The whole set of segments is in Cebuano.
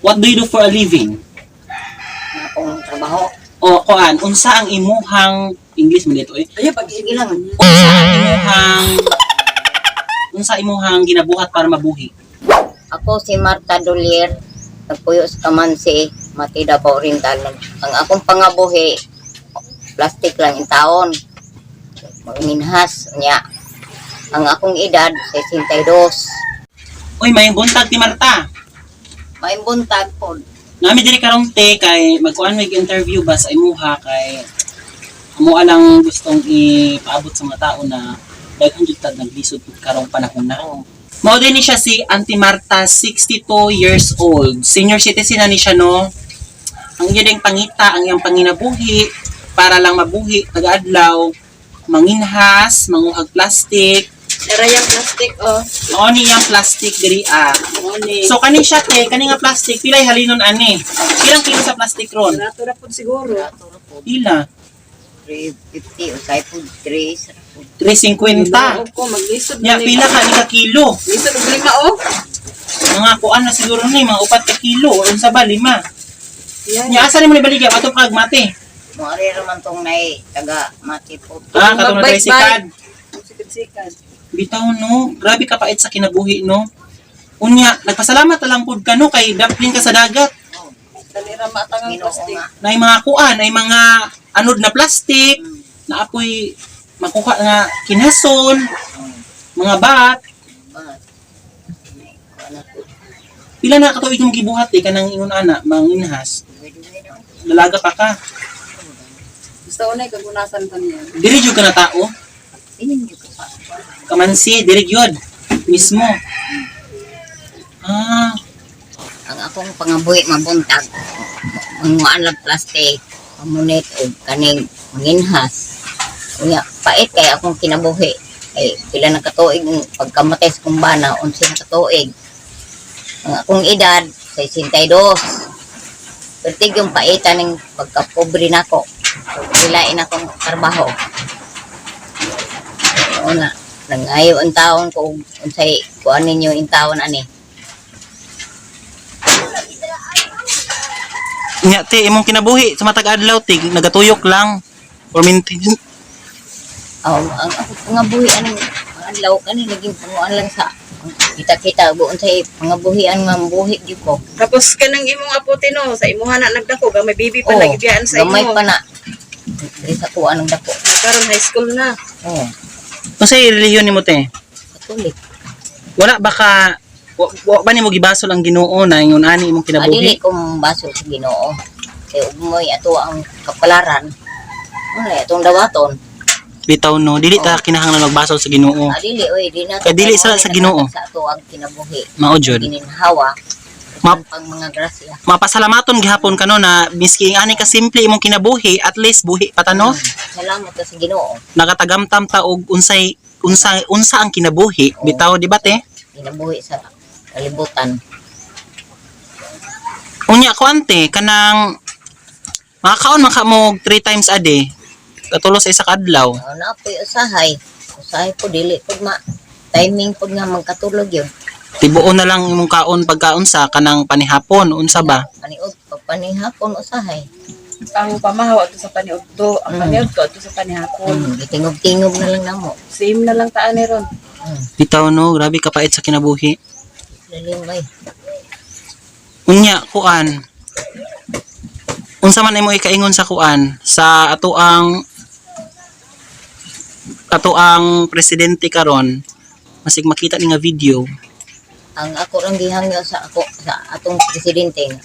What do you do for a living? Ang akong trabaho. O kuan, unsa ang imuhang English man dito eh? Ayaw, pag Sige lang. Unsa ang imuhang unsa imuhang ginabuhat para mabuhi? Ako si Marta Dolier, nagpuyo sa Kamansi, Mati Davao Oriental. Ang akong pangabuhi, plastic lang in taon. Manginhas niya. Ang akong edad, 62. Uy, may buntag ti Marta. May buntag po. Nami diri karon te kay magkuan mig interview ba sa imuha kay amo lang gustong ipaabot sa mga tao na daghan jud tag naglisod karong panahon na. Mao din ni siya si Auntie Marta, 62 years old. Senior citizen na ni siya, no. Ang iya ding pangita, ang iyang panginabuhi para lang mabuhi taga-adlaw, manginhas, manguhag plastic. Narayang plastic, oh. Mao ni iyang plastic diri ah. Mo ni. So kani siya te, kani nga plastic pilay halinon ani. Pilang kilo sa plastic ron? Barato ra pud siguro. Pila? 350 o say po, 3. 350. Ginoo ko, maglisod Nya na ni. pila ka ni ka kilo? Lisod og lima, oh. Mga kuan na siguro ni mga 4 ka kilo or unsa ba, lima. Yan. Nya asa nimo nibaligya ato kag mate? Mo ari raman tong nay taga Mati po. Ah, katong na Magbike-bike. tricycle. Sikat-sikat. Bitaw no, grabe ka pait sa kinabuhi no. Unya, nagpasalamat na lang pud ka no kay daplin ka sa dagat. Dali ra maatang ang Ginoo plastic. nga. Na mga kuan, ay mga anod na plastic, na apoy makuha nga kinhason, mga bat. Ba? Nay, kuan na po. Pila na katuig mong gibuhat eh, kanang ingon ana, manginhas. Duwe-duwe na. Dalaga pa ka. Gusto unay kagunasan pa niya. Dili jud ka na tao. Inin jud ko sa. Kamansi, dili gyud. Mismo. Ah, Ang akong pangabuhi mabuntag. Manguan lang plastic, pamunit og kaning manginhas. Unya, pait kay akong kinabuhi. Ay pila na katuig ang pagkamatay sa kong bana, 11 na katuig. Ang akong edad, 62. Pertig yung paitan ng pagkapobre nako. Pilain akong trabaho. Oo na. Nangayo ang taon ko og unsay kuan ninyo in taon ani. Nya te imong kinabuhi sa matag adlaw te nagatuyok lang or maintain. Oh, ang ako pangabuhi anang adlaw kani naging panguan lang sa kita-kita buon sa pangabuhi ang nga buhi gyud ko. Tapos kanang imong apote no, sa imuha na nagdako, gamay baby pa Oo, nagibiyaan sa gamay imo. pa na. Diri sa kuan ang dako. Karon high school na. Oh, Unsay relihiyon nimo te? Katolik. Wala ba ka wa ba nimo gibasol ang Ginoo na ingon ani imong Adili kinabuhi? kong basol sa Ginoo. Kay ug mo'y ato ang kapalaran. Wala atong dawaton. Bitaw no, dili ta kinahanglan magbasol sa Ginoo. Adili oy di na. Kay dili sala sa Ginoo. Sa ato ang kinabuhi. Mao jud. Gininhawa. Pang mga grasya. Mapasalamaton gihapon kano na miski ani ka simple imong kinabuhi, at least buhi pa ta no. Salamat ka sa Ginoo. Nakatagamtam ta og unsay unsa unsa ang kinabuhi Oo. bitaw, di ba te? Kinabuhi sa kalibutan. Unya kuante kanang makakaon man ka mo og 3 times a day, katulo sa isa ka adlaw. Oh, na po'y usahay. Usahay po, dili po ma. Timing po nga magkatulog yun. Tibuon na lang imong kaon pagkaon sa kanang panihapon unsa ba? Paniod, pagpanihapon usahay. Ang pamahaw ato sa paniudto, ang paniudto ato sa panihapon. Gitingog-tingog na lang namo. Same na lang taan ni ron. Bitaw no, grabe kapait sa kinabuhi. Lalim ay. Unya kuan, unsa man imo ikaingon sa kuan sa ato ang presidente karon masig makita ni nga video? Ang ako lang gihangyo sa ako sa atong presidente nga.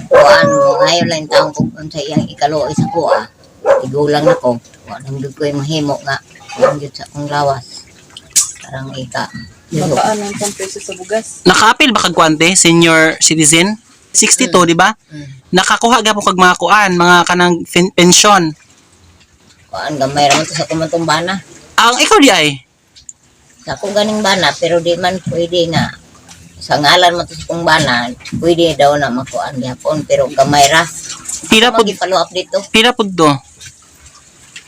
Kuan mo ngayon lang taong kung unsa iyang ikaluoy sa kuha. Tigulang nako. Wa nang gyud ko'y mahimo nga kuan gyud sa akong lawas. Parang ika. Dilo. Mapaan ang pang presyo sa bugas. Nakaapil ba kag kuan te, senior citizen 62, di ba? Nakakuha gyapon kag mga kuan, mga kanang pensyon? Kuan gamay ra man to sa kumantong bana. Ang ikaw di ay Sa akong ganing bana pero di man pwede nga sa ngalan man to sa akong bana pwede daw na makuan gyapon pero gamay ra. Pila pud? Mag-follow up dito. Pila pud do?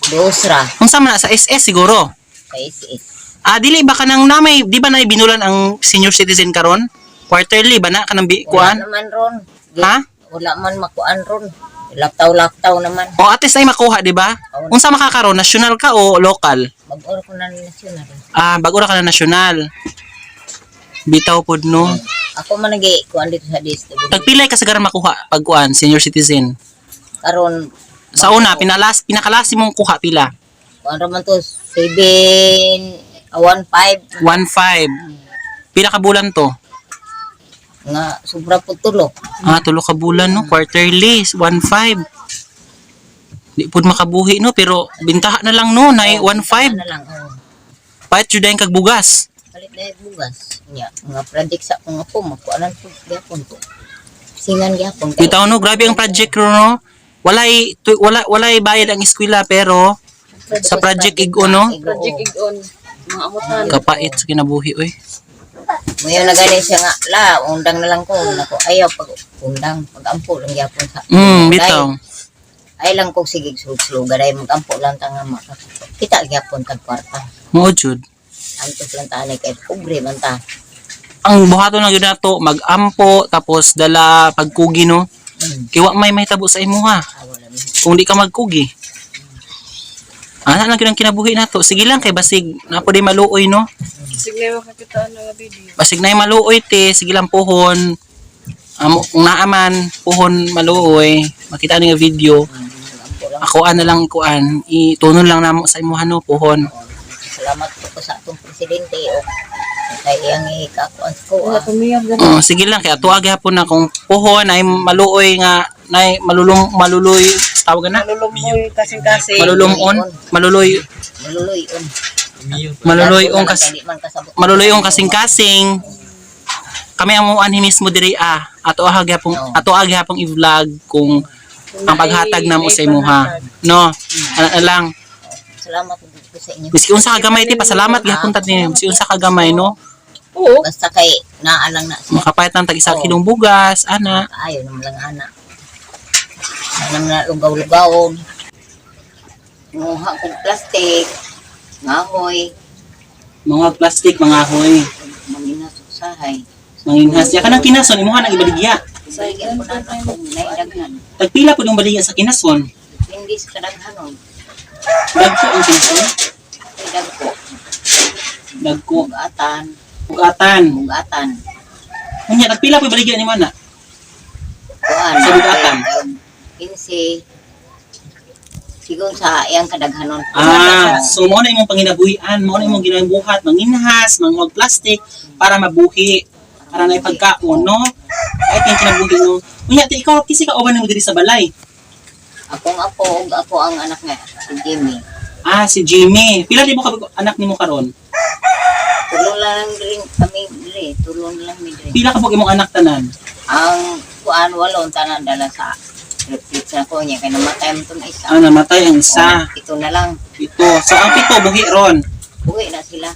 Dos ra Unsa man na sa SS siguro? sa SS. Ah, dili ba kanang namay, di ba nay binulan ang senior citizen karon? Quarterly ba na kanang Wala kuan? naman ron. Ha? Wala man makuan ron. Laktaw-laktaw naman. O at least ay makuha, di ba? Oo. Unsa makakaroon, national ka o local? Mag-oro ko na national. Ah, bago ra ka na national. Bitaw pod, no. Ako man nagi kuan dito sa DSWD. Tagpilay ka sagaran makuha pag kuan, senior citizen? Karon Sa una, pinalas pinakalasi mong kuha pila? Kuan ra man to 7 1 5. 1.5. Pila ka bulan to? Nga sobra po tulo. Ah, tulo ka bulan, no, quarterly 1.5. Di pud makabuhi, no, pero bintaha na lang, no, nay 1.5. Na lang. Oh. Pait jud kag bugas. Palit na yung bugas. Nya, mga project sa akong apo makuanan po gyapon to. Singan gyapon kay. Bitaw, no, grabe ang project ro, no. Walay bayad ang eskwela pero sa project igo, no? Project igon. Mga amutan. Kapait sa kinabuhi, oy. Ngayon na gani siya nga, la, undang na lang ko. Nako, ayaw pag undang, pag-ampo lang gyapon sa. Bitaw. Ay lang ko sige sulog-sulugan ay mag-ampo lang ta nga maka. Kita gyapon tag kwarta. Mao jud. Antos lang ta ani kay pobre man ta. Ang buhaton lang yun nato, mag-ampo tapos dala pagkugi, no. Kay wa may mahitabo sa imuha Ah, wala mi. kung di ka magkugi. Ana lang yun ang kinabuhi nato. Sige lang kay basig napo di maluoy, no. Sige na makakitaan nga video. Basig na maluoy te, sige lang pohon. Amo kung naaman pohon maluoy, makita ni nga video. Mag-ampo lang. Ako ana lang kuan, itunon lang namo sa imuha, no, pohon. Salamat po ko sa atong presidente o kay iyang ikakuan ko. Wala Ah. pumiyab na. Oo, sige lang kay ato gihapon na kung pohon ay maluoy nga nay malulong maluloy tawag na Malulumboy kasing-kasing. malulumon maluloy Maluloy on. maluloy ong kas Dali man kasabot. maluloy ong kasing-kasing kami ang muanhi mismo diri, ah, ato gihapong i-vlog kung ang paghatag namo sa imuha, no. Ana na lang. Salamat po sa inyo. Miski unsa ka gamay ti, pasalamat gihapon ta ni miski unsa ka gamay, no. Oo. Basta kay naalang na siya. Makapayat ng tag isa kilong bugas ana. Kaayo naman lang ana. Ana na lugaw-lugawon. Nguha kong plastic, ngahoy, Mga plastic, mga hoy. manginas usahay. Manginhas ya kanang kinason imuha nang ibaligya. Sige po na akong naidaghan. Tagpila pud yung baligya sa kinason? Hindi sa kadaghanon. Dagko ang kinason. Dagko. Dagko. Bugatan, Bugatan. Bugatan. Unya tagpila pud baligya nimo na? Kuan. Sa bugatan? 15. Sigon sa iyang kadaghanon. Ah, so mao na imong panginabuhian, mao na imong ginabuhat, manginhas, mangwag plastic para mabuhi, para na pagkaon, no? Ay kay kinabuhi, no. Unya ti ikaw kasi ka uban nimo diri sa balay? Akong apo ug ako ang anak nga si Jimmy. Ah, si Jimmy. Pila di mo ka anak nimo karon? Tulo lang diri kami diri, tulo na lang mi diri. Pila ka imong anak tanan? Ang kuan walon tanan dala sa retreat sa ko niya kay namatay man tong isa. Ah, namatay ang isa. Oh, ito na lang. Ito. So ang pito buhi ron. Uwi na sila.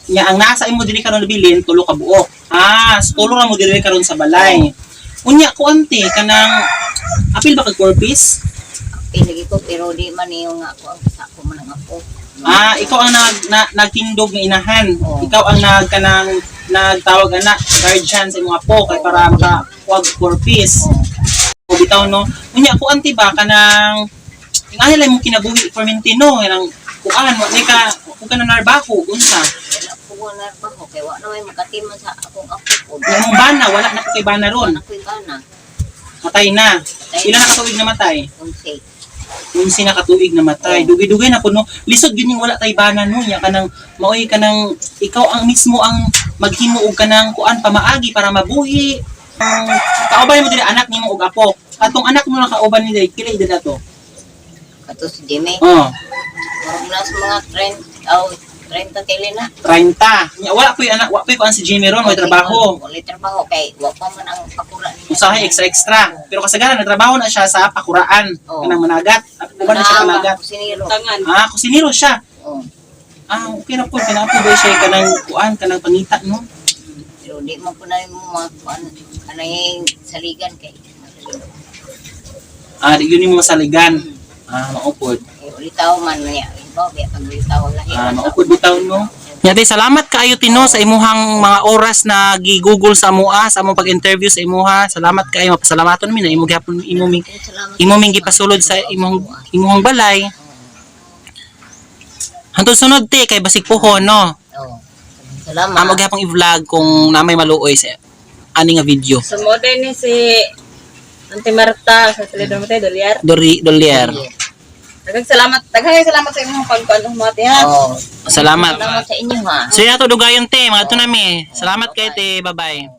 Nya ang nasa imo diri karon nabilin tulo ka buok. Ah, so tulo ra mo diri karon sa balay. Unya ko ante kanang apil ba kag 4 piece? Pinagi ko pero di man niyo nga ako ang sa ako man ang apo. Ah, ikaw ang nagtindog nga inahan. Oo. Ikaw ang nagkanang nagtawag ana guardian sa imong apo kay para makakuag 4 piece. Oh, O bitaw, no. Unya ko ante ba kanang ing ani lang imong kinabuhi for no kanang kuan wa may ka kung ka na narbaho unsa. Wala ko na ba ko kay wa na may makatiman sa akong apo ko. Nya imong bana wala na ko kay bana ron. Wala ko'y bana. Matay na. Pila na katuig namatay? Unsi. Unsi na katuig namatay. Dugay-dugay na kuno. Lisod yun yung wala tay bana, no. Nya kanang maoy kanang ikaw ang mismo ang maghimo og kanang kuan pamaagi para mabuhi. Ang kauban mo diri anak nimo og apo. Atong anak mo na kauban ni diri pila edad ato? Kato si Jimmy. Oh, Murag na sa mga 30 aw 30 tele na. 30. Nya wala po'y anak, wa po'y kuan si Jimmy ron, way trabaho. Wala trabaho kay wa pa man ang pakura niya. Usahay extra extra. Pero kasagaran nagtrabaho na siya sa pakuraan kanang managat. At uban na siya managat. Kusinero. Tangan. Ah, kusinero siya. Oh. Ah, okay ra po kinapo ba siya kanang kuan kanang pangita, no? Pero di man ko na yung mga kuan kanang saligan kay. Ah, di yun yung masaligan. Ah, maupod. Eh, ulitaw man niya. Iba, biya pag ulitaw lahi. Ah, maupod bitaw, no. Nya te, salamat kaayo Tino sa imuhang mga oras na gi-google sa amoa sa among pag-interview sa imuha. Salamat kaayo, mapasalamaton mi na imo gihapon imo ming Salamat. imo ming gipasulod sa imong imuhang balay. Hantod sunod te kay basig puhon no. Oo. Salamat. Amo gihapon i-vlog kung na may maluoy sa ani nga video. So mo din ni si Auntie Marta sa Toledo mo tayo, Dolyar. Dori Dolier. Daghang salamat sa imong pagkuan mo ate ha. Oo. Salamat. Salamat sa inyo ha. So yato dugayon te, mga to nami. Salamat kay te. Bye-bye.